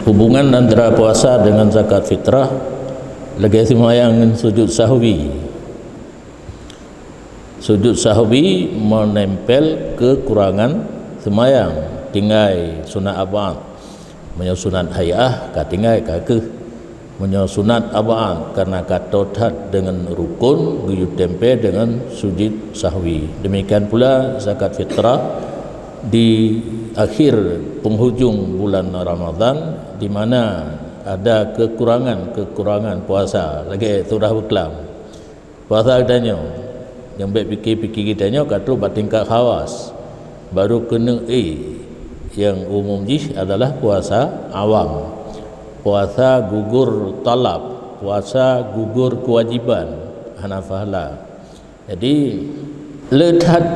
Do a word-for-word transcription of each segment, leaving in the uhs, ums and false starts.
Hubungan antara puasa dengan zakat fitrah lagèe seumayang ngon sujud sahwi. Sujud sahwi meunempel kekurangan seumayang, tinggai sunat ab'ad. Meunyoe sunat hai'ah ka tinggai ka keuh. Meunyoe sunat ab'ad karena ka toe that deungon rukun, geuyue tempé deungon sujud sahwi. Demikian pula zakat fitrah di akhir penghujung bulan Ramadhan, di mana ada kekurangan-kekurangan puasa, lagèe surah beuklam. Puasa geutanyoe, nyang bèk pike-pike geutanyoe ka trôk bak tingkat khawas. Baru keuneuk éh, nyang umum jih adalah puasa awam. Puasa gugur talab, puasa gugur kewajiban, hana pahala. Jadi, le that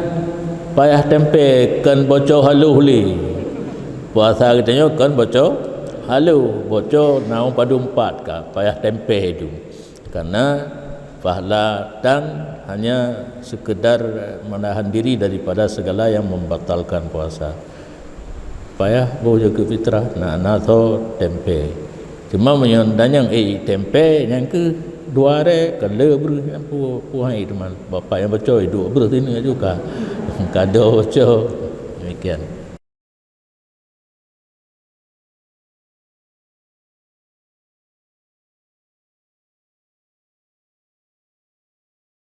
payah tempé kon boco haloh lé. Puasa geutanyoe kon boco haloh, boco naung padum pat ka payah tempé itu. Karena pahala tan hanya sekedar menahan diri daripada segala yang membatalkan puasa. Payah boh zakat fitrah, na, na tho tempé. Cuma meunyoe dan nyang éh tempé, nyang keuh dua ré ka le breuh, nyang pu-, puhai teuma. Bapak nyang boco, duek breuh sini juga. Kado boco. Demikian.